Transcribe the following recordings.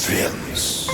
Films.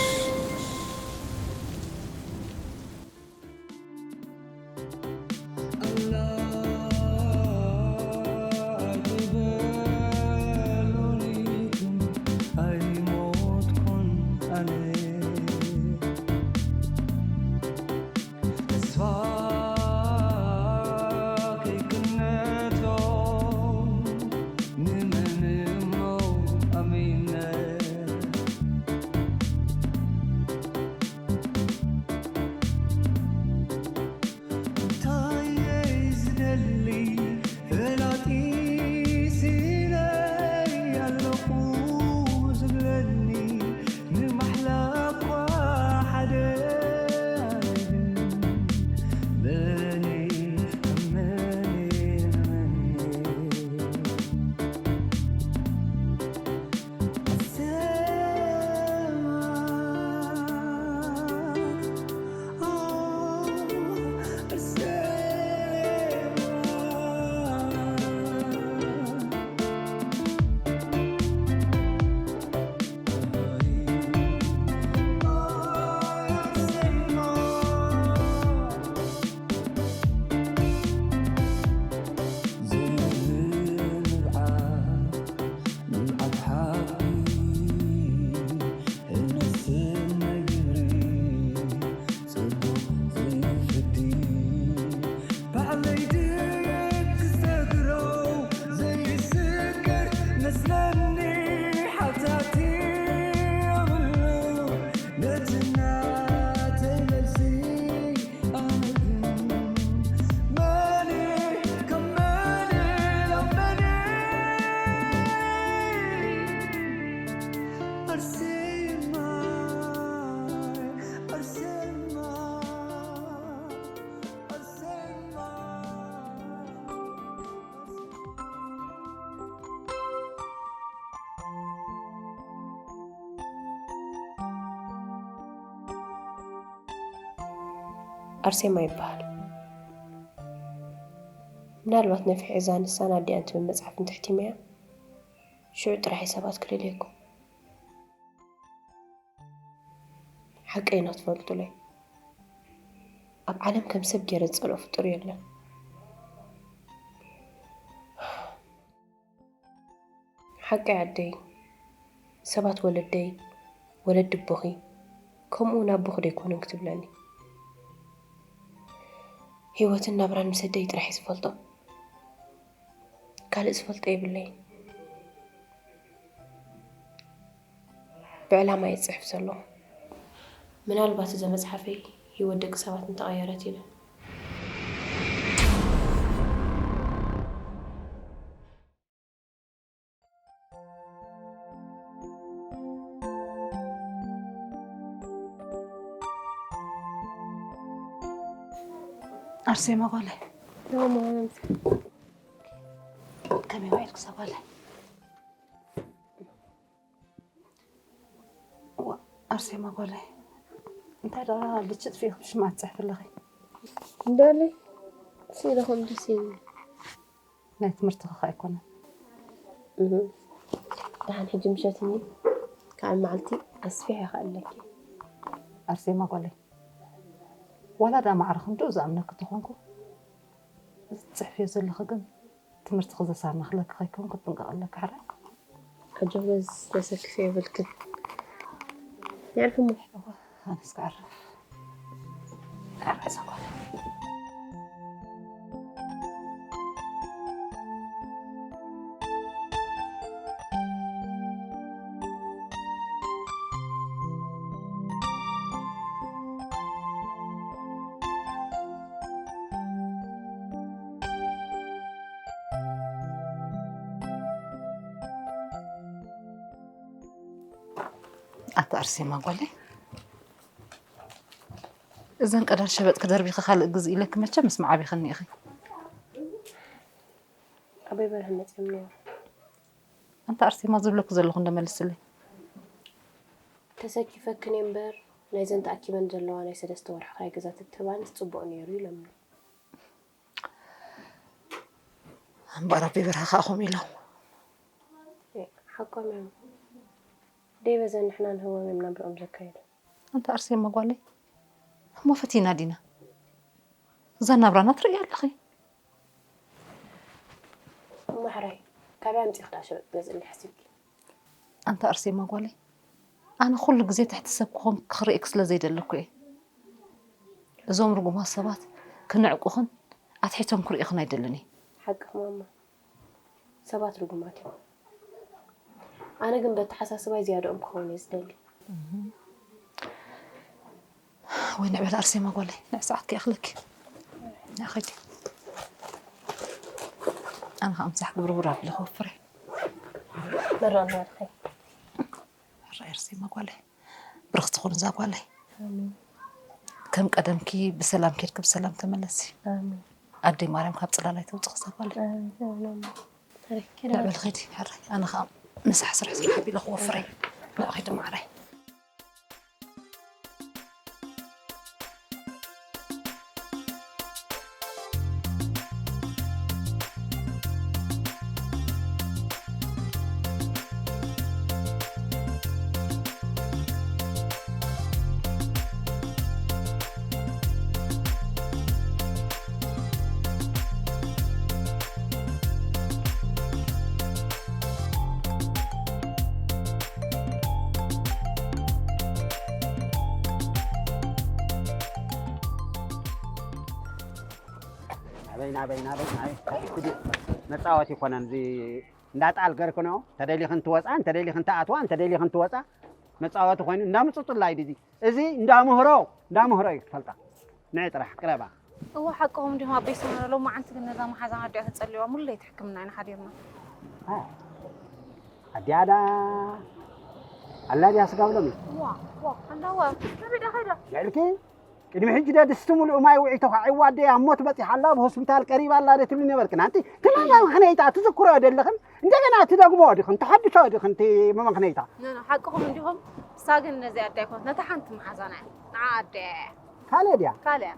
ኣርሴማ ይበሃል። ምናልባት ነፊሕ እዛ ንሳን ኣዲኣን ትብል መጽሓፍ እንተሕቲመያ፣ ሽዑ ጥራሕ ሰባት ክደልየኩም። ሓቀይ ኢና ትፈልጡለይ። ኣብ ዓለም ከም ሰብ ገይረ ዝጸልኦ ፍጡር የለን። ሓቀይ ኣደይ፣ ሰባት ወለደይ፣ ወለዲ ኣቦኺ፣ ከምኡ እውን ኣቦኺ ዶ ኣይኮነን ክትብለኒ? ህይወትን ናብራን ምስ ኣደይ ጥራሕ እየ ዝፈልጦ። ካልእ ዝፈልጦ የብለይን። ብዕላማ እየ ዝጽሕፍ ዘለኹ። ምናልባት እዛ መጽሓፈይ ህይወት ደቂ ሰባት እንተቐየረት ኢለ። ኣርሴማ ጓለይ። ዳሞ፣ ከመይ ውዒልክሳ ጓለይ? ዋ፣ ኣርሴማ ጓለይ፣ እንታይ ደኣ ልችጥ ፊኢኺ ብሽምዓ ትጽሕፊ ኣለኺ? እንዳለይ ስኢለ ከም ደስ ይብል። ናይ ትምህርትኺ ኸ ኣይኮነን? እህ። ደሓን ሕጂ ምሸት እኒ፣ ከዓ መዓልቲ ኣስፊሐ ይኽኣለኪ። ኣርሴማ ጓለይ፣ ዋላ ደኣ ማዕረ ክንድኡ ዝኣምነኪ ተኾንኩ፣ እዚ ትጽሕፍዮ ዘለኺ ግን ትምህርትኺ ዘሳርናኽለኪ ከይከውን ክትጥንቀቒ ኣለኪ፣ ሕራይ? ኣጆኺ በዚ ዘሰክፍ የብልክን። የዕርፍ እሞ። ኣነስ ክዕርፍ። ሕራይ ሰጓል። ኣታ ኣርሴማ ጓለይ፣ እዘን ቀዳድ ሸበጥኪ ደርቢኺ ካልእ ግዝእ ኢለኪ መቸም ምስ መዓቢኽኒ ኢኺ። ኣበይ በርሀ መጺኦም ነይሩ? ኣንታ ኣርሴማ ዝብለኪ ዘለኹ እንዶ መልስለይ። ተሰኪፈክን እየ እምበር፣ ናይዘን ተኣኪበን ዘለዋ ናይ ሰለስተ ወርሒ ክራይ ገዛ ትትህባንስ ጽቡቕ ነይሩ ኢሎምኒ። እምበኣር ኣቦይ በርሀ ከኣ ከምኡ ኢሎም። እ፣ ሓቆም እዮም። ዘይበዘ ንሕና ንህቦም እዮም ናብርኦም ዘካይዱ። ኣንታ ኣርሴማ ጓለይ፣ እሞ ፈቲና ዲና? እዛ ናብራና ትርእያ ኣለኺ። እሞ ሕራይ፣ ካበይ ኣምጺእኺ ደኣ ሸበጥ ትገዝእሊ ሓሲብኪ? ኣንታ ኣርሴማ ጓለይ፣ ኣነ ኩሉ ግዜ ትሕቲ ሰብ ክኾን ክኽርኢክ ስለ ዘይደለኩ እየ። እዞም ርጉማት ሰባት ክንዕቁኽን ኣትሒቶም ክርእዩኽን ኣይደልን እየ። ሓቅኺ ማማ፣ ሰባት ርጉማት እዮም። ኣነ ግን በተሓሳስባይ ዝያድኦም ክኸውን እየ ዝደሊ። ወይ ንዕበል ኣርሴማ ጓለይ፣ ንዕ ሰዓት ከይኣኽለኪ። ንዕ ኸይዲ። ኣነ ኸዓ ምሳሕ ግብርብር ኣብለ ክወፍር እየ። መራን ናትኸይ። ሕራይ ኣርሴማ ጓለይ፣ ብርኽቲ ኹን እዛ ጓለይ። ኣሜን። ከም ቀደምኪ ብሰላም ኬድኪ ብሰላም ተመለሲ። ኣሜን። ኣደይ ማርያም ካብ ጽላላይ ተውጽኺ እዛ ጓለይ። ኣሜን። ኣሜን። ሕራይ፣ ኪዳ። ንዕበል ኸይዲ፣ ሕራይ። ኣነ ኸዓ ምሳሕ ስራሕ ስራሕ ኣቢለ ክወፍር እየ። ንዕ ኸይዲ ማዕረይ። ናበይ፣ ናበይ፣ ናበይ፣ ናበይ? መጻወቲ ይኮነን፣ እዚ እንዳጣል ገርክኖ፣ እንተደሊኽን ትወጻ፣ እንተደሊኽን ትኣትዋ፣ እንተደሊኽን ትወጻ፣ መጻወቲ ኮይኑ፣ እንዳምጽጹላይ ድዚ። እዚ እንዳምህሮ፣ እንዳምህሮ እዩ ትፈልጣ። ንዒ ጥራሕ፣ ቅረባ። እወ፣ ሓቅኹም እንዲኹም ኣቦይ ሰመረ፣ ሎማዓንቲ ግን ነዛ መሓዛና ኣዲኣ ተጸልዋ፣ ሙሉ ለይቲ ሕክምና ኢና ሓዲርና። ኣ፣ ኣዲኣ ዳ፣ ኣላ ድያ ስጋብ ሎሚ? እዋ፣ እዋ፣ ኣላ እዋ፣ ከመይ ደኣ ከይዳ? ልዕልኪ? ቅድሚ ሕጂ ዶ ድስቲ ሙሉእ ማይ ውዒቶ ኸዓ ይዋደያ እሞ ትበጺሕ ኣላ፣ ኣብ ሆስፒታል ቀሪባ ኣላ ዶ ትብሊ ነበርክን? ኣንቲ ትማሊ መኽነይታ ትዝክሮ ደለኽን? እንደገና ትደግሞ ዲኽን? ተሓድሶ ዲኽን እቲ መመኽነይታ? ኖ፣ ኖ፣ ሓቅኹም እንዲኹም። እሳ ግን ነዚ ኣደ ኣይኮነት፣ ነታ ሓንቲ መሓዛና እያ። ንዓ ኣደ እያ። ካልእ ድያ? ካልእ እያ።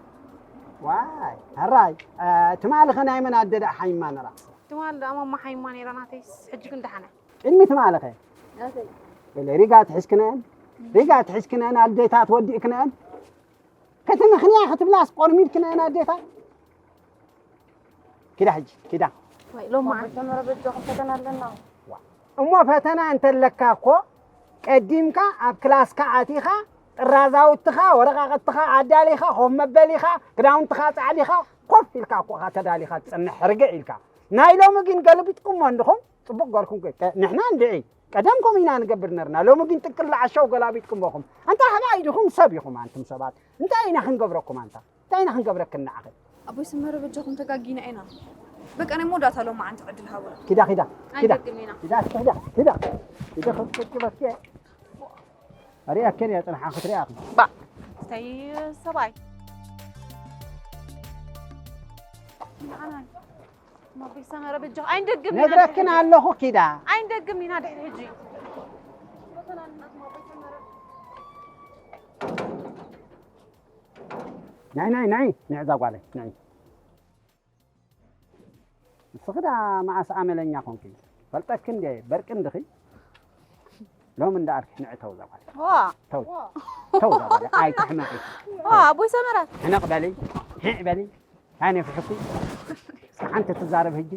ዋይ፣ ሕራይ፣ እ፣ ትማሊ ኸ ናይ መን ኣደ ደኣ ሓይማ ነራ? ትማሊ ደኣ ማማ ሓይማ ነይራ ናተይስ፣ ሕጂ ግን ደሓን እያ። ቅድሚ ትማሊ ኸ? ናተይ። በለ፣ ሪጋ ትሕዝክነን? ሪጋ ትሕዝክነን፣ ኣዴታት ወዲእክነን? ከተመኽንያ ክትብላስ ቆርሚድክነን ኣዴታት? ኪዳ ሕጂ፣ ኪዳ። ወይ፣ ሎማዓንቲ ሰመረ በጃኹም ፈተና ኣለና። ዋ። እሞ ፈተና እንተለካ እኮ፣ ቀዲምካ ኣብ ክላስካ ኣቲኻ፣ ጥራዛውትኻ፣ ወረቓቕትኻ ኣዳሊኻ፣ ኮፍ መበሊኻ፣ ክዳውንትኻ ጻዕዲኻ፣ ኮፍ ኢልካ እኮ ኢኻ ተዳሊኻ ትጸንሕ፣ ርግዕ ኢልካ። ናይ ሎሚ ግን ገልቢጥኩሞ እንድኹም፣ ጽቡቕ ገርኩም ከ-፣ ከ-፣ ንሕና እንድዒ፣ ቀደም ከምኡ ኢና ንገብር ነርና። ሎሚ ግን ጥቅል ዓሻው ገላቢጥኩሞኹም። ኣንታ ኣህባይ ዲኹም ሰብ ኢኹም ኣንቱም ሰባት? እንታይ ኢና ክንገብረኩም ኣንታ? እንታይ ኢና ክንገብረክን ንዓኺ? ኣቦይ ሰመረ በጃኹም ተጋጊና ኢና። በቃ ናይ መወዳእታ ሎማዓንቲ ዕድል ሃቡና። ኪዳ፣ ኪዳ፣ ኪዳ። ኣይንደግም ኢና። ኪዳ፣ ኪዳ፣ ኪዳ። ኪዳ ከብቅጭበኪ። ኣሪኣከን እያ ጽንሓ ክትሪኣኺ። ባ፣ እንታይ ሰብኣይ? ንዓና፣ ኣቦይ ሰመረ በጃኹም ኣይንደግም ኢና ነግረክን ድሕሪ ኣለኹ ኪዳ። ኣይንደግም ኢና ድሕሪ ሕጂ። ናይ፣ ናይ፣ ናይ፣ ንዕዛ ጓለይ፣ ናይ። ንስኺ ደኣ መኣስ ኣመለኛ ኮንኪ? ፈልጠኪ እንዴ፣ በርቂ እንድኺ? ሎሚ እንዳኣልኪ ንዕተው እዛ ጓለይ። ዋ። ተው። ዋ። ተው እዛ ጓለይ፣ ኣይትሕመቂ። ዋ፣ ኣቦይ ሰመረ። ሕነቕ በሊ፣ ሂዕ በሊ። ኣነ ፍሕኩ። ሓንቲ ትዛረብ ሕጂ።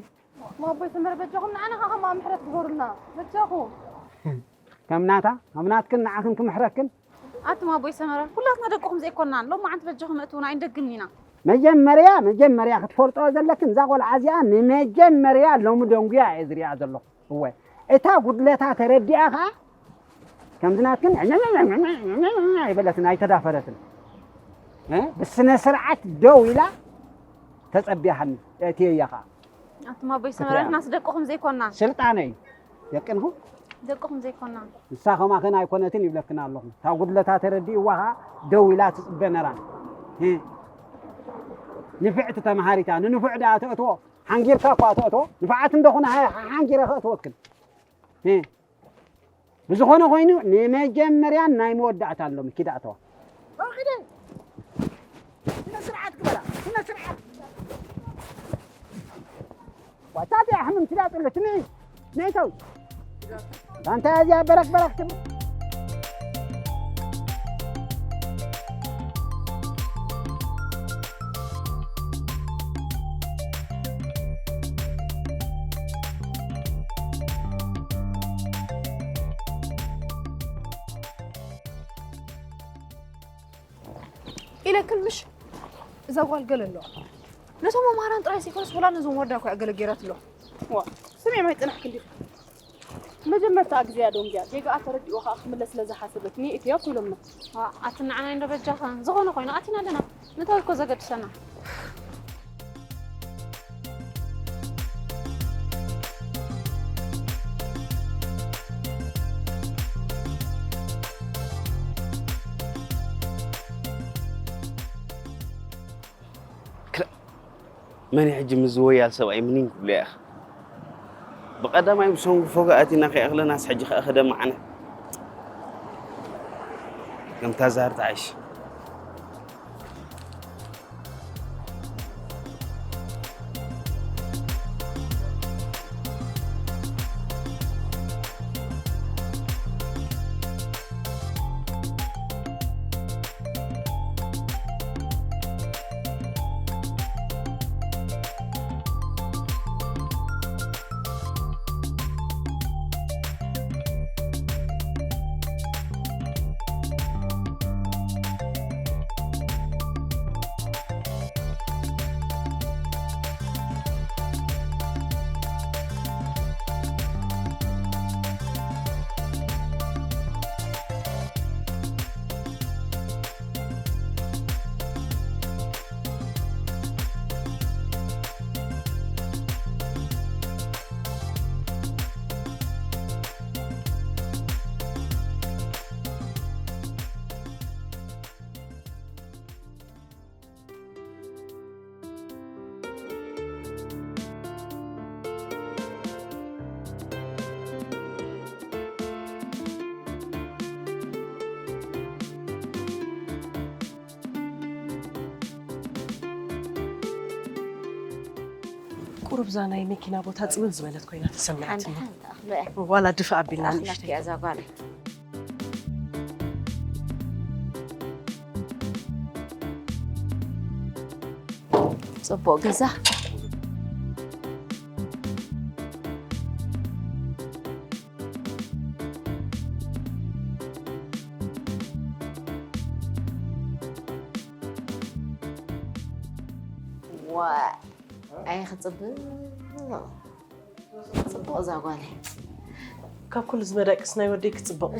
ኣቦይ ሰመረ በጃኹም ንዓና ኸ ከማ ምሕረት ግበሩልና። በጃኹም። ከም ናታ፣ ከም ናትክን ንዓኽን ክምሕረክን። ኣቱም ኣቦይ ሰመረ፣ ኩላትና ደቅኹም ዘይኮናን፣ ሎማዓንቲ በጃኹም እትውና ኣይንደግምን ኢና። መጀመርያ፣ መጀመርያ ክትፈልጦ ዘለክን፣ እዛ ቆልዓ እዚኣ ንመጀመርያ ሎሚ ደንጉያ እየ ዝሪኣ ዘለኹ። እወ፣ እታ ጉድለታ ተረዲኣ ኸኣ፣ ከምዚ ናትክን ኣይበለትን፣ ኣይተዳፈረትን። እ? ብስነ ስርዓት ደው ኢላ ተጸቢያሃኒ፣ እትየያ ኸኣ። ኣቱም ኣቦይ ሰመረ፣ ክትሪኣ። ንሕናስ ደቅኹም ዘይኮናን። ስልጣነይ፣ ደቅንኹም? ደቅኹም ዘይኮናን። ንሳ ከማኽን ኣይኮነትን ይብለክን ኣለኹ። እታ ጉድለታ ተረዲእዋ ኸኣ ደው ኢላ ትጽበ ነራ። እ። ንፍዕቲ ተማሃሪታ፣ ንንፉዕ ደኣ ተእትዎ። ሓንጊርካ እኳ ተእትዎ። ንፍዓት እንደኹነ ሓ-፣ ሓንጊረ ከእትወክን። እ። ብዝኾነ ኮይኑ፣ ንመጀመርያን ናይ መወዳእታን ሎሚ ኪዳ እተዋ። ስነ ስርዓት ግበራ፣ ስነ ስርዓት። ዋታ እዚኣ ሕምም ትዳጥለች፣ ንዒ፣ ንዒ ተው። ኣንታ እዚኣ በረክ በረክ ትብል። ኢለክን ምሽ እዛ ጓል ገለ ኣለዋ። ነቶም መምሃራን ጥራይ ዘይኮነስ ወላ ነዞም ወረዳ እኮ እያ ገለ ገይራትሎም። ዋ ስሜ ማይ ጽናሕክ እንዲኹ መጀመርታ ግዜ እያ ደንጊያ ጌጋኣ ተረዲኡ ከዓ ክምለስ ስለ ዝሓሰበት ኒእትያ እኮ ኢሎምና። ኣቲ ንዓና እንዶ በጃኻ ዝኾነ ኮይኑ ኣቲና ኣለና። ንታይ እኮ ዘገድሰና። መን ሕጂ ምስ ዝወያል ሰብኣይ ምኒን ክብሎ ኢኻ? ብቐዳማይ ብሰንጉ ፎጋ ኣቲና ከይኣኽለናስ ሕጂ ከኣ ክደምዓና። ከምታ ዛር ተዓሽ። ቁሩብ እዛ ናይ መኪና ቦታ ፅብል ዝበለት ኮይና ተሰሚዓትኒ። ዋላ ድፍእ ኣቢልና ንእሽተይ። እዛ ጓለይ። ፅቡቕ ገዛ። ዋ ኣይ ክፅብቕ። ፅቡቕ እዛ ጓለይ። ካብ ኩሉ ዝመደቅስ ናይ ወደይ ክፅብቕ።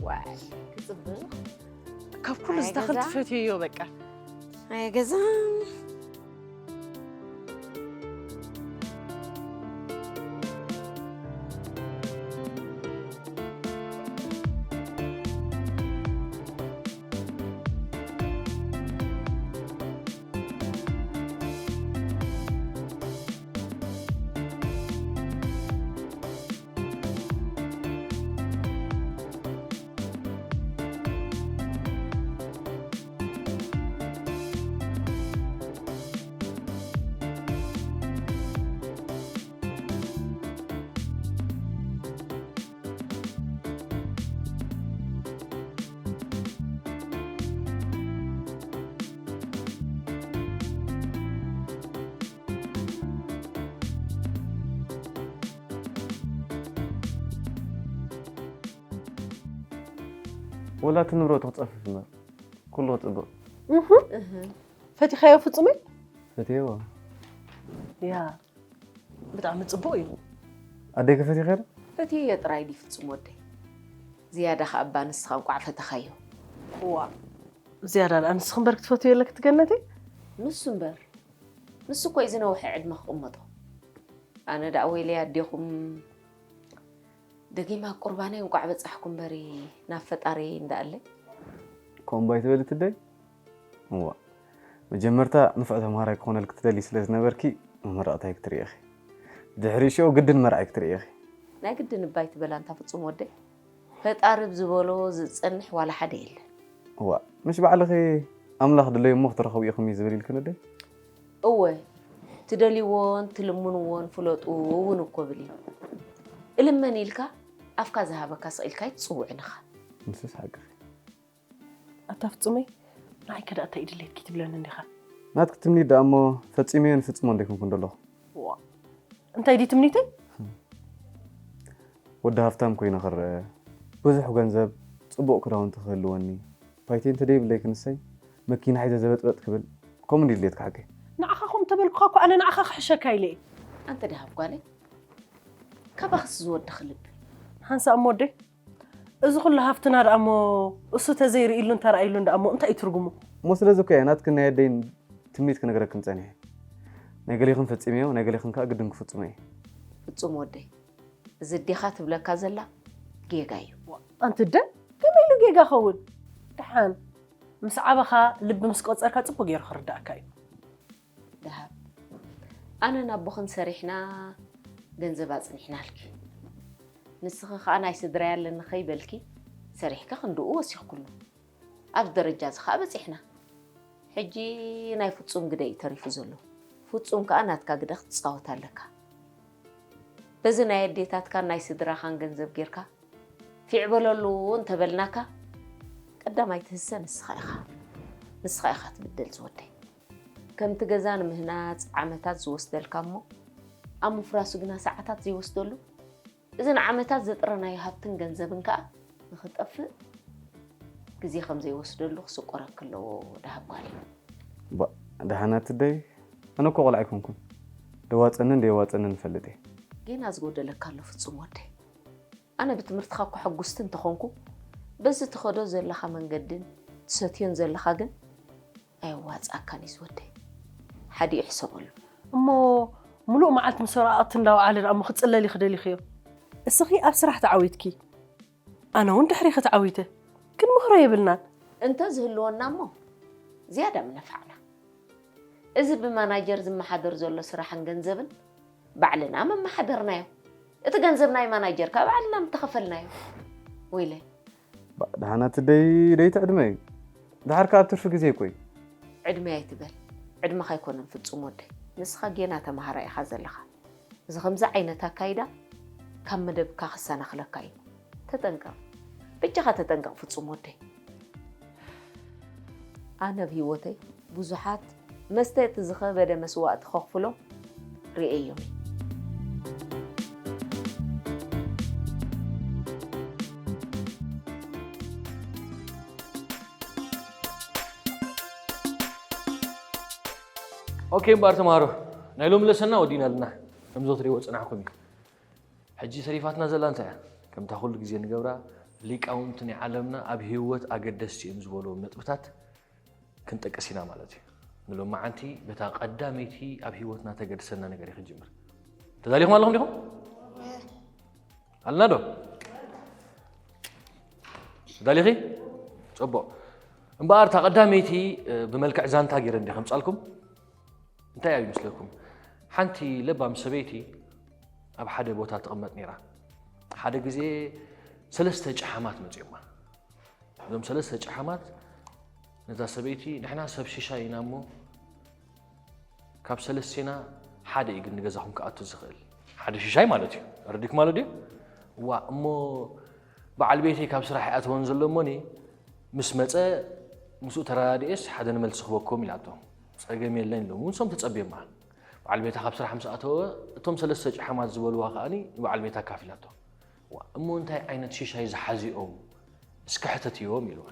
ዋይ ክፅብቕ። ካብ ኩሉ ዝተኽል ትፈትዮ በቃ። ኣየ ገዛ። ወላ እቲ ንብረቱ ክጸፍፍ እምበር ኩሉ ክጽብቕ። እህ፣ ፈቲኻዮ ፍጹመይ? ፈትየዋ። ያ፣ ብጣዕሚ ጽቡቕ እዩ። ኣደይ ከፈቲኻዮ ዶ? ፈትየዮ ጥራይ ድዩ ፍጹም ወደይ? ዝያዳ ከኣ እባ ንስኻ እንቋዕ ፈተኻዮ። እዋ፣ ዝያዳ ደኣ ንስኺ እምበር ክትፈትዮ ኣለኪ እቲ ገነተይ? ንሱ እምበር፣ ንሱ እኮ እዩ ዝነውሐ ዕድመ ክቕመጦ። ኣነ ደኣ ወይለይ ኣዴኹም፣ ደጊማ ቁርባነይ እንቋዕ በጻሕኩ እምበሪ ናብ ፈጣሪ እንዳኣለይ። ከምኡ እምባ ኣይትበሊ ትደይ። እዋ፣ መጀመርታ ንፉዕ ተምሃራይ ክኾነልኪ ትደሊ ስለ ዝነበርኪ መመረቕታይ ክትርኢ ኢኺ። ድሕሪ ሽዑ ግድን መርዓይ ክትርኢ ኢኺ። ናይ ግድን እባ ኣይትበላ እንታ ፍጹም ወደይ። ፈጣሪ ብዝበሎ ዝጸንሕ ዋላ ሓደ የለን። እዋ፣ ምሽ ባዕልኺ ኣምላኽ ድለዩ እሞ ክትረኸቡ ኢኹም እዩ ዝብል ኢልክን ወደይ? እወ፣ ትደልይዎን ትልምንዎን ፍለጡ እውን እኮ ብል እዩ። እልመን ኢልካ ኣፍካ ዝሃበካ ስቕ ኢልካ ኣይትጽውዕን ኢኻ። ንስስ ሓቅኺ። ኣታ ፍጹመይ፣ ንዓይ ከ ደኣ እንታይ እዩ ድሌትኪ ትብለኒ እንዲኻ? ናትኪ ትምኒት ደኣ እሞ ፈጺመዮ ንፍጽሞ እንዶ ኣይኮንኩን ደለኹ። ዋ፣ እንታይ ድዩ ትምኒተይ? ወዲ ሃፍታም ኮይነ ክረአ፣ ብዙሕ ገንዘብ፣ ጽቡቕ ክዳውንቲ ክህልወኒ፣ ፓይቴ እንተ ደይብለይ ክንሰይ፣ መኪና ሒዘ ዘበጥበጥ ክብል፣ ከምኡ እንዲ ድሌትካ ሓቀይ? ንዓኻ ከምኡ ተበልኩኻ እኮ ኣነ ንዓኻ ክሕሸካ ኢለ እየ። ኣንተ ደሃብ ጓለይ፣ ካባኽስ ዝወድኽ ልቢ? ሓንሳእ እሞ ወደይ፣ እዚ ኩሉ ሃፍትና ደኣ እሞ እሱ ተዘይርእይሉን ተራእይሉን ደኣ እሞ እንታይ እዩ ትርጉሙ? እሞ ስለዚ እኮ እየ ናትክን ናይ ኣደይን ትምኒት ክነግረክን ጸኒሐ። ናይ ገሌኽን ፈጺመዮ፣ ናይ ገሌኽን ከኣ ግድን ክፍጽሞ እየ። ፍጹም ወደይ፣ እዚ ኣዴኻ ትብለካ ዘላ ጌጋ እዩ። ኣንቲ ኣደ፣ ከመይ ኢሉ ጌጋ ኸውን? ደሓን ምስ ዓበኻ ልቢ ምስ ቆጸርካ ጽቡቕ ገይሩ ክርዳእካ እዩ። ደሃብ፣ ኣነን ኣቦኽን ሰሪሕና ገንዘብ ኣጽኒሕናልኪ። ንስኺ ኸኣ ናይ ስድራይ ኣለኒ ከይበልኪ ሰሪሕኪ ክንድኡ ወሲኽኩሉ። ኣብዚ ደረጃ እዚ ኸኣ በጺሕና። ሕጂ ናይ ፍጹም ግደ እዩ ተሪፉ ዘሎ። ፍጹም ከኣ ናትካ ግደ ክትጻወት ኣለካ። በዚ ናይ ኣዴታትካን ናይ ስድራኻን ገንዘብ ጌርካ ፊዕ በለሉ እንተበልናካ፣ ቀዳማይ ትህሰ ንስኻ ኢኻ። ንስኻ ኢኻ ትብደል ዝወደይ። ከምቲ ገዛ ንምህናጽ ዓመታት ዝወስደልካ እሞ፣ ኣብ ምፍራሱ ግና ሰዓታት ዘይወስደሉ፣ እዚ ንዓመታት ዘጥረናዮ ሃብትን ገንዘብን ከኣ ንኽጠፍእ ግዜ ከም ዘይወስደሉ ክስቆረኪ ኣለዎ ደሃብ ጓለይ። ባ፣ ደሓን ኣትደይ፣ ኣነ እኮ ቆልዓ ኣይኮንኩን። ደዋጸንን ደየዋጸንን እፈልጥ እየ። ጌና ዝጎደለካ ኣሎ ፍጹም ወደይ። ኣነ ብትምህርትኻ እኮ ሕጉስቲ እንተኾንኩ፣ በዚ ትኸዶ ዘለኻ መንገድን ትሰትዮን ዘለኻ ግን ኣየዋጽኣካን እዩ ዝወደይ። ሓዲኡ ሕሰበሉ። እሞ ምሉእ መዓልቲ ምስ ወረቓቕቲ እንዳወዓለ ደኣ እሞ ክትጽለሊ ክደሊኽዮ? እስኺ ኣብ ስራሕ ተዓዊትኪ፣ ኣነ እውን ድሕሪኺ ተዓዊተ። ክንምህሮ የብልናን። እንተ ዝህልወና እሞ ዝያዳ ምነፋዕና። እዚ ብማናጀር ዝመሓደር ዘሎ ስራሕን ገንዘብን ባዕልና መመሓደርናዮ። እቲ ገንዘብ ናይ ማናጀር ከኣ ባዕልና ምተኸፈልናዮ። ወይለይ። ባ-፣ ደሓን ኣቲ ደይ-፣ ደይቲ ዕድመ እዩ። ደሓር ከኣ ኣብ ትርፊ ግዜ እኮ እዩ። ዕድመ ኣይትበል። ዕድመኻ ኣይኮነን ፍጹም ወደይ። ንስኻ ጌና ተመሃራይ ኢኻ ዘለኻ። እዚ ከምዚ ዓይነት ኣካይዳ ካብ መደብካ ክሰናኽለካ እዩ። ተጠንቀቕ። በጃኻ ተጠንቀቕ ፍጹም ወደይ። ኣነ ኣብ ህይወተይ ብዙሓት መስተ እቲ ዝኸበደ መስዋእቲ ከኽፍሎም ርእየዮም እየ። ኦኬ እምበኣር ተምሃሮ፣ ናይ ሎሚ ለሰንና ወዲእና ኣለና። ከም ዘወትር ይወጽናዕኩም እዩ። ሕጂ ተሪፋትና ዘላ እንታይ እያ? ከምታ ኩሉ ግዜ ንገብራ፣ ሊቃውንቲ ናይ ዓለምና ኣብ ህይወት ኣገደስቲ እዮም ዝበልዎም ነጥብታት ክንጠቅስ ኢና ማለት እዩ። ንሎማዓንቲ በታ ቀዳመይቲ ኣብ ህይወትና ተገድሰና ነገር እዩ ክንጅምር። ተዳሊኹም ኣለኹም ዲኹም? ኣለና ዶ? ተዳሊኺ? ጽቡቕ። እምበኣር እታ ቀዳመይቲ፣ እ፣ ብመልክዕ ዛንታ ገይረ እንደ ከምጻልኩም። እንታይ ኣብ ይመስለኩም? ሓንቲ ለባም ሰበይቲ ኣብ ሓደ ቦታ ትቕመጥ ነይራ። ሓደ ግዜ ሰለስተ ጨሓማት መጺኦማ። እዞም ሰለስተ ጨሓማት ነዛ ሰበይቲ፣ "ንሕና ሰብ ሽሻይ ኢና እሞ፣ ካብ ሰለስቴና ሓደ እዩ ግን ንገዛኹም ክኣቱ ዝኽእል። ሓደ ሽሻይ ማለት እዩ። ረዲክ ማለት ድዩ?" "ዋ፣ እሞ በዓል ቤተይ ካብ ስራሕ ይኣተወን ዘሎ እሞኒ፣ ምስ መጸ ምስኡ ተረዳዲኤስ ሓደ ንመልሲ ክበኩም" ኢላቶ። "ጸገም የለን" ኢሎም። እውን ንሶም ተጸብዮማ። በዓል ቤታ ካብ ስራሕ ምስ ኣተወ፣ እቶም ሰለስተ ጨሓማት ዝበልዋ ከኣኒ ንበዓል ቤታ ኣካፊላቶ። "ዋ፣ እሞ እንታይ ዓይነት ሽሻይ ዝሓዙ እዮም? እስከ ሕተትዮም" ኢልዋ።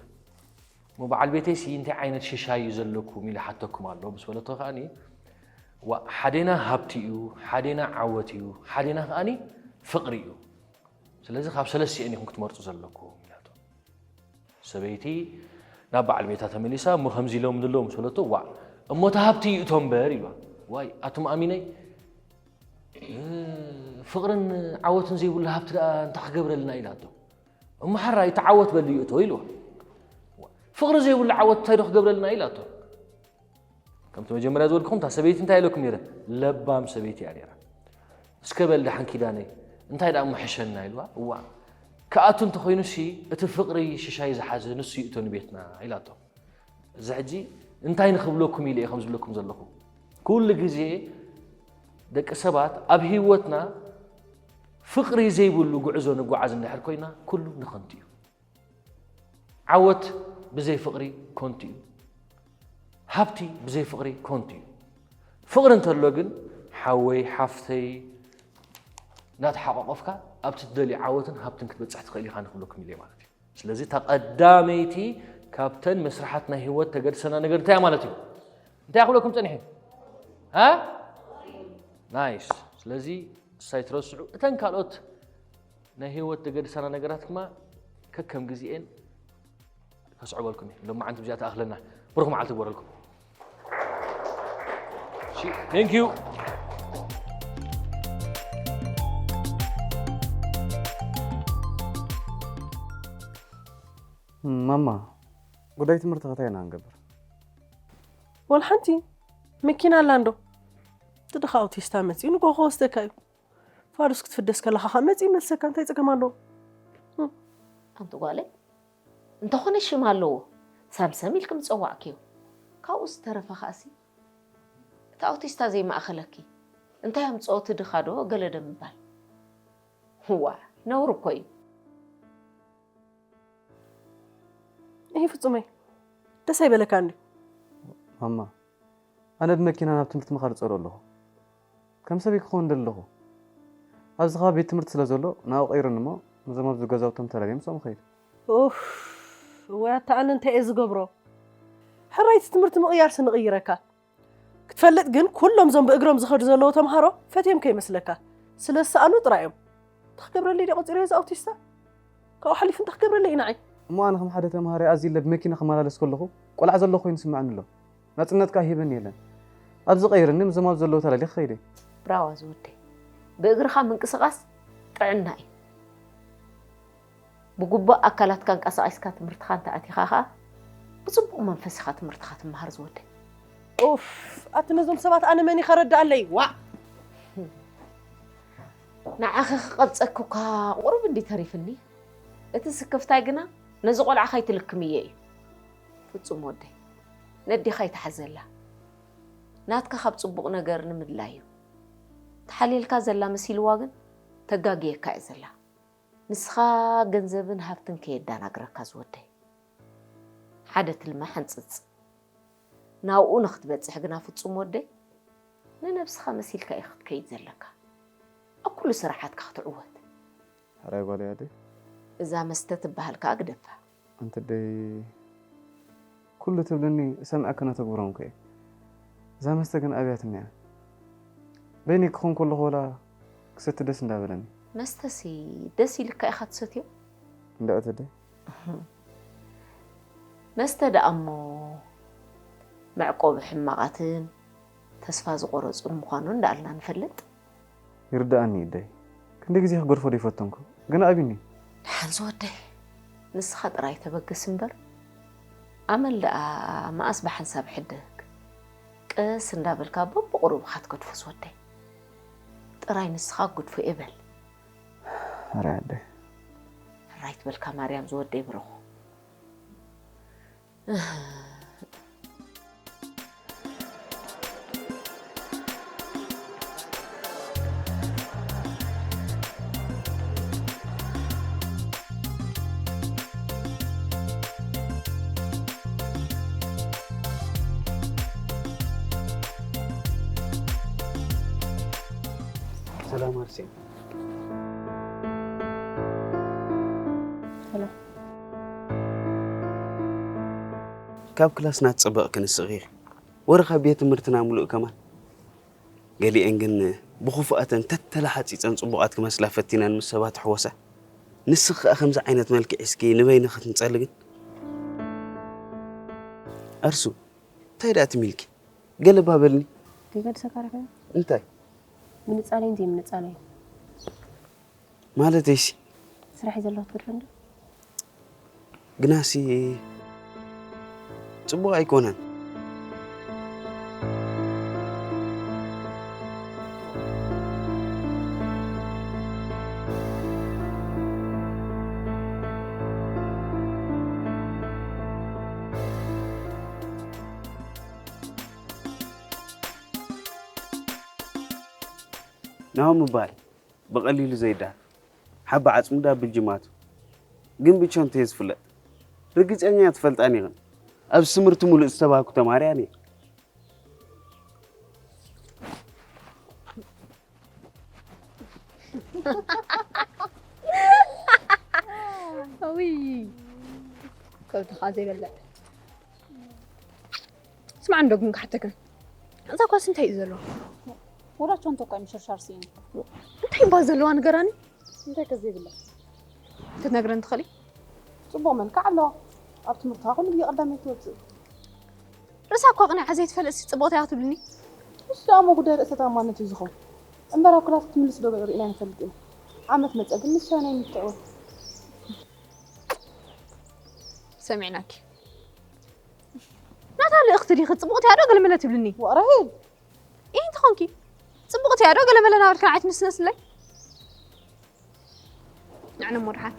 እሞ በዓል ቤተይሲ እንታይ ዓይነት ሽሻይ እዩ ዘለኩም ኢለ ሓተኩም ኣሎ ምስ በለቶ ከዓኒ፣ ዋ፣ ሓዴና ሃብቲ እዩ፣ ሓዴና ዓወት እዩ፣ ሓዴና ከዓኒ ፍቕሪ እዩ። ስለዚ ካብ ሰለስቲኤን ኢኹም ክትመርፁ ዘለኩም ኢላቶ። ሰበይቲ ናብ በዓል ቤታ ተመሊሳ፣ እሞ ከምዚ ኢሎም ንለዉ ምስ በለቶ፣ ዋ፣ እሞ እቲ ሃብቲ ይእቶ እምበር ኢልዋ። ዋይ ኣቱም ኣሚነይ፣ ፍቕርን ዓወትን ዘይብሉ ሃብቲ ደኣ እንታይ ክገብረልና ኢላቶ። እሞ ሓራይ እቲ ዓወት በሊ ይእቶ ኢልዋ። ፍቕሪ ዘይብሉ ዓወት እንታይ ዶ ክገብረልና ኢላቶ። ከምቲ መጀመርያ ዝበልኩኹም እታ ሰበይቲ እንታይ ኢለኩም ነይረ? ለባም ሰበይቲ እያ ነይራ። እስከ በል ደሓን ኪዳነይ እንታይ ደኣ እሞ ሕሸና ኢልዋ። እዋ ክኣቱ እንተኾይኑሲ እቲ ፍቕሪ ሽሻይ ዝሓዘ ንሱ ይእቶ ንቤትና ኢላቶ። እዚ ሕጂ እንታይ ንኽብለኩም ኢለ እየ ከም ዝብለኩም ዘለኹ። ኩሉ ግዜ ደቂ ሰባት ኣብ ህይወትና ፍቕሪ ዘይብሉ ጉዕዞ ንጓዓዝ እንድሕር ኮይና ኩሉ ንኸንቱ እዩ። ዓወት ብዘይ ፍቕሪ ኮንቱ እዩ። ሃብቲ ብዘይ ፍቕሪ ኮንቱ እዩ። ፍቕሪ እንተሎ ግን ሓወይ ሓፍተይ እናተሓቋቆፍካ ኣብቲ ትደልዮ ዓወትን ሃብትን ክትበፅሕ ትኽእል ኢኻ ንክብለኩም ኢለ ማለት እዩ። ስለዚ እታ ቀዳመይቲ ካብተን መስርሓት ናይ ህይወት ተገድሰና ነገር እንታይ እያ ማለት እዩ? እንታይ ክብለኩም ፀኒሐ? ሃ? ናይስ። ስለዚ እሳይ ትረስዑ እተን ካልኦት ናይ ህይወት ተገድሰና ነገራት ድማ ከከም ግዜኤን ከስዕበልኩም እዩ። ሎም መዓልቲ ብዚኣ ተኣኽለና። ብሩኽ መዓልቲ ግበረልኩም። Thank you. ማማ ጉዳይ ትምህርቲ ከታይ ኢና ንገብር? ወላ ሓንቲ መኪና ኣላ እንዶ እቲ ድኻ ኣውቲስታ መፂኡ ንጎ ከወስደካ እዩ። ፋዱስ ክትፍደስ ከለኻ ከዓ መፂኡ ይመልሰካ እንታይ ፀገም ኣለዎ? ኣንቲ ጓለይ እንተኾነ ሽም ኣለዎ ሳምሰም ኢልኪ ምፀዋዕክዮ። ካብኡ ዝተረፈ ከኣሲ እቲ ኣውቲስታ ዘይማእኸለኪ እንታይ ኣምፅኦ እቲ ድኻ ዶ ገለ ዶ ምባል። ዋ ነውሪ እኮ እዩ። ይሄ ፍጹመይ ደስ ኣይበለካ እንዲ ማማ ኣነ ብመኪና ናብ ትምህርቲ ምኻድ ጸሎ ኣለኹ። ከም ሰበይ ክኸውን ደሊ ኣለኹ። ኣብዚ ኸባ ቤት ትምህርቲ ስለ ዘሎ ናብኡ ቀይሩኒ እሞ ነዞም ኣብዚ ገዛውቶም ተላልየ ምስኦም እኸይድ። ኡፍ እዋይ ኣታ ኣነ እንታይ እየ ዝገብሮ? ሕራይቲ ትምህርቲ ምቕያርሲ ንቕይረካ። ክትፈልጥ ግን ኩሎም እዞም ብእግሮም ዝኸዱ ዘለዉ ተምሃሮ ፈትዮም ከይመስለካ ስለ ዝሰኣኑ ጥራይ እዮም። እንታይ ክገብረለይ ድየ ቆጺረዮ እዚ ኣውቲስታ? ካብኡ ሓሊፉ እንታይ ክገብረለይ እዩ ንዓይ? እሞ ኣነ ከም ሓደ ተምሃራይ ኣዝየ ብመኪና ክመላለስ ከለኹ ቆልዓ ዘለኹ ኮይኑ ይስምዓኒ ኣሎ። ናጽነትካ ሂበኒ የለን። ኣብዚ ቀይርኒ ምስዞም ኣብዚ ዘለዉ ተላልየ ክኸይድ እየ። ብራዋ ዝወደይ ብእግርኻ ምንቅስቓስ ጥዕና እዩ። ብግቡእ ኣካላትካ ኣንቀሳቒስካ ትምህርትኻ እንተኣቲኻ ኸኣ ብጽቡቕ መንፈስ ኢኻ ትምህርትኻ ትመሃር ዝወደይ። ኡፍ ኣቲ ነዞም ሰባት ኣነ መን እዩ ከረድኣለይ ዋእ። ንዓኺ ክቐብጸኪ እኳ ቁሩብ እንዲ ተሪፍኒ እቲ ስክፍታይ ግና ነዚ ቆልዓ ከይትልክምዮ እዩ። ፍጹም ወደይ ነዲኻ ይትሓዘላ ናትካ ካብ ጽቡቕ ነገር ንምድላይ እዩ። ተሓልየልካ ዘላ መሲልዋ ግን ተጋግየካ እያ ዘላ። ንስኻ ገንዘብን ሃብትን ከየዳናግረካ ዝወደይ። ሓደ ትልሚ ሓንጽጽ። ናብኡ ንኽትበጽሕ ግና ፍጹም ወደይ ንነብስኻ መሲልካ ኢኻ ክትከይድ ዘለካ። ኣብ ኩሉ ስራሓትካ ክትዕወት። ሕራይ ጓለይ ኣደይ። እዛ መስተ ትበሃል ከኣ ግደፋ። ኣንቲ ኣደይ ኩሉ ትብልኒ እሰምዐኪ ነተግብሮን እኮ እየ። እዛ መስተ ግን ኣብያትኒ እያ። በይነይ ክኾን ከለኹ ወላ ክሰቲ ደስ እንዳበለኒ። መስተሲ ደስ ኢልካ ኢኻ ትሰትዮ? እንድዒ ኣቲ ኣደይ። መስተ ደኣ እሞ መዕቆቢ ሕማቓትን ተስፋ ዝቖረጹን ምዃኑ እንዳኣልና ንፈልጥ። ይርድኣኒ እዩ ኣደይ። ክንደይ ግዜ ክገድፎ ደይፈተንኩ፣ ግን ኣቢኒ። ደሓን ዝወደይ፣ ንስኻ ጥራይ ተበገስ እምበር፣ ኣመል ደኣ መኣስ ብሓንሳብ ይሕደግ። ቀስ እንዳበልካ በብቑሩብ ኢኻ ትገድፎ ዝወደይ። ጥራይ ንስኻ ግድፎ እየ በል። ሕራይ ኣደይ። ሕራይ ትበልካ ማርያም ዝወደይ ብሩኽ። ሰላም ኣርሴማ። ሰላም። ካብ ክላስና ትጽበቕ ክንስቕ ኢኺ። ወረ ካብ ቤት ትምህርትና ምሉእ ከማን። ገሊኤን ግን ብኽፉኣተን ተተላሓጺጸን ጽቡቓት ክመስላ ፈቲነን ምስ ሰባት ይሕወሳ። ንስኺ ከኣ ከምዚ ዓይነት መልክዕ ሒዝኪ ንበይንኺ ክትንጸሊ ግን? ኣርሱ፣ እንታይ ደኣ ትም ኢልኪ? ገለ እባ በልኒ። ከይገድሰካ ርሕና። እንታይ? ምንጻለይን ዘይምንጻለይን። ማለተይሲ? ስራሕ እዩ ዘለዋ ትገድፈኒ ዶ? ግናሲ ጽቡቕ ኣይኮነን። ናሆም ምባል ብቐሊሉ ዘይደሃል። ሓባ ዓጽሙ ዳ ብጅማቱ። ግን ብቸንቱ እየ ዝፍለጥ። ርግጸኛ ትፈልጣኒ ኢኽን። ኣብ ስምርቲ ሙሉእ ዝተባህኩ ተማሪ እየ ነይረ። ውይ፣ ከብድኻ ዘይበልዕ። ስማዕ እንዶ ግን ክሓተክን። እዛ ኳስ እንታይ እዩ ዘለዎ? ወላ ቸንቶ እኳ እዩ ምሽርሻር ስኢኑ። እንታይ እባ ዘለዋ ንገራኒ? እንታይ ከ ዘይብላ? ክትነግረን ትኽእሊ? ጽቡቕ መልክዕ ኣለዋ። ኣብ ትምህርታ ኩሉ ግዜ ቀዳመይቲ ትወጽእ። ርእሳ እኳ ቅኒዓ ዘይትፈልጥሲ ጽቡቕቲ እያ ክትብልኒ? ንሱ ደኣ እሞ ጉዳይ ርእሰ ተኣማንነት እዩ ዝኸውን። እምበር ኣብ ክላስ ክትምልስ ዶ ርኢና ንፈልጥ ኢና። ዓመት መጸ ግን ንሳ ናይ ምትዕወት። ሰሚዕናኪ። ናታ ልእኽቲ ዲኺ? ጽቡቕቲ እያ ዶ ገለመለ ትብልኒ? ዋእ ራሄል! ኢሂ እንተኾንኪ፣ ጽቡቕቲ እያ ዶ ገለመለ እናበልክን ኣይትንስነስለይ። ንዕነ እሞ ደሓን።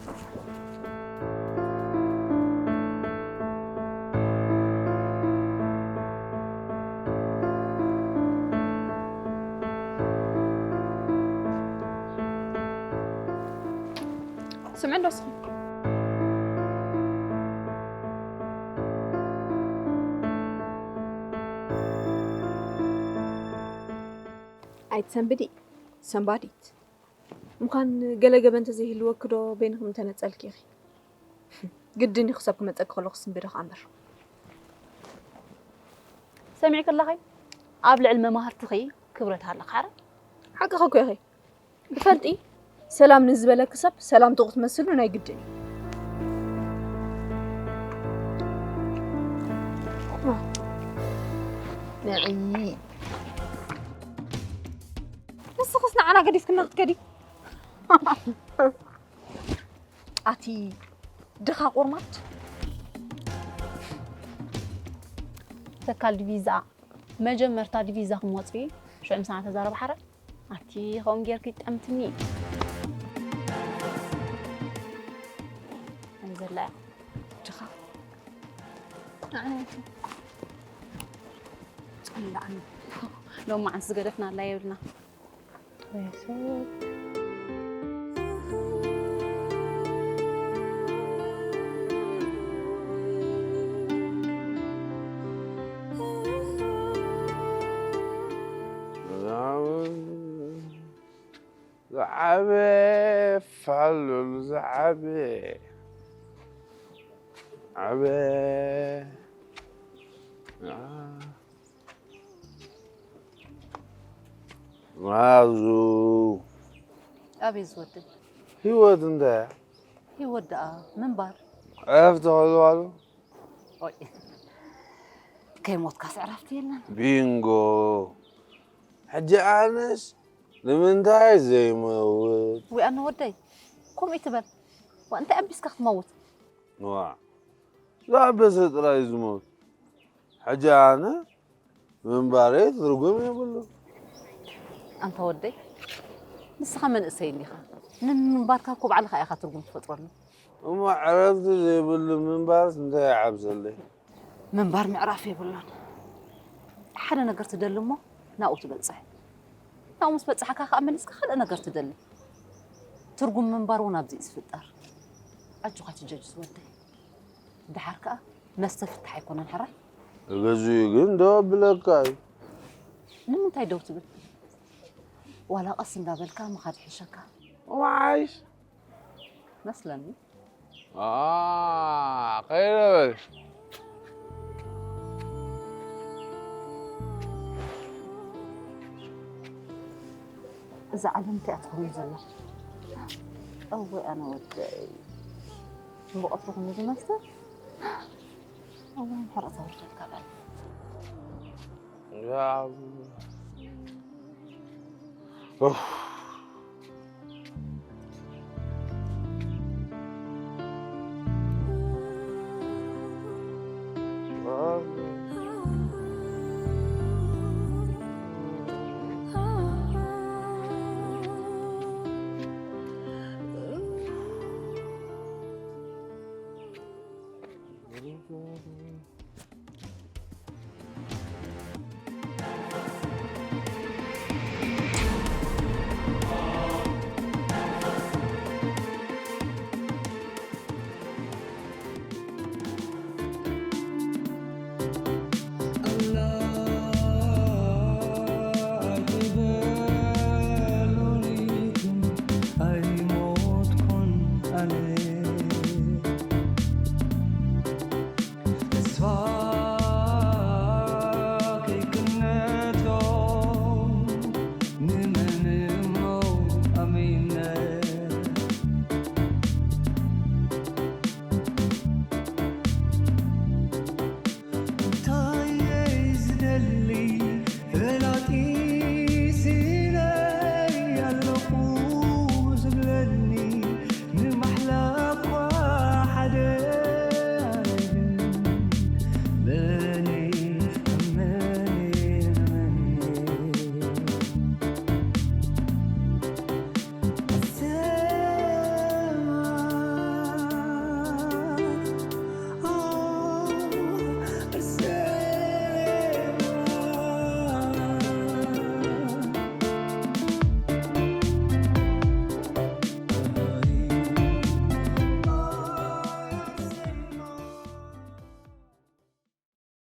ስምዒ ዶ እስኺ? ኣይትሰንብዲ፣ ሰንባዲት። ምዃን ገለ ገበን እንተዘይህልወኪ ዶ በይንኺ ምተነጸልኪ ኢኺ? ግድን እዩ ክሳብ ክመጸኪ ከለኹ ስንብደ ከኣ እምበር። ሰሚዕኪ ኣለኺ? ኣብ ልዕሊ መማህርትኺ ክብረት ኣለካ፣ ሓረ? ሓቅኺ እኮ ኢኺ። ብፈልጢ ሰላም ንዝበለኪ ሰብ ሰላምትኡ ክትመስሉ ናይ ግድን እዩ። ንዒ። ንስኽስ ንዓና ገዲፍክና ክትከዲ? ኣቲ ድኻ ቆርማድ። ተካል ዲቪዛ፣ መጀመርታ ዲቪዛ ክመጽኢ ሽዑ ምሳና ተዛረብ ሓረ። ኣቲ ከምኡ ጌርኪ ጠምትኒ። ኣይ ዘላ እያ። ድኻ። ንዓና ይኹን። ጸላእና። ሎማዓንቲ ዝገደፍናላ የብልና። ዝዓበ ፋሉል ዝዓበ ዓበ ማዙ። ኣቤት ዝወደይ። ህይወት እንታይ እያ? ህይወት ደኣ ምንባር። ዕረፍቲ ከልዋሉ። ኦይ፣ ከይሞትካስ ዕረፍቲ የለን። ቢንጎ። ሕጂ ኣነስ ንምንታይ ዘይመውት? ወይ ኣነ ወደይ፣ ከምኡ ይትበል። ዋ፣ እንታይ ኣቢስካ ክትመውት? ዋ፣ ዝኣበሰ ጥራይ እዩ ዝመውት። ሕጂ ኣነ ምንባረይ ትርጉም የብሉን። ኣንታ ወደይ፣ ንስኻ መንእሰይ እንዲኻ። ንምንባርካ እኮ ባዕልኻ ኢኻ ትርጉም ትፈጥረሉ። እሞ ዕረፍቲ ዘይብሉ ምንባርስ እንታይ ይዓብሰለይ? ምንባር ምዕራፍ የብሉን። ሓደ ነገር ትደሊ እሞ ናብኡ ትበጽሕ። ናብኡ ምስ በጻሕካ ከኣ መሊስካ ካልእ ነገር ትደሊ። ትርጉም ምንባር እውን ኣብዚ እዩ ዝፍጠር። ኣጆኻ ትጀጅስ ወደይ። ደሓር ከኣ መስተ ፍታሕ ኣይኮነን ሕራይ። ተገዚኡ ግን ደው ኣብለካ እዩ። ንምንታይ ደው ትብል? ዋላ ቀስ እንዳበልካ ምኻድ ይሕሸካ። ወዓይስ መስለኒ። ኣ፣ ከይደ በል። እዛ ዓለም እንታይ እያ ትኸውን ዘላ? እወ ኣነ ወደይ። ብቐትሩ ክንዲ ማስተር። እወ ሕራእ ተወርደልካ በል።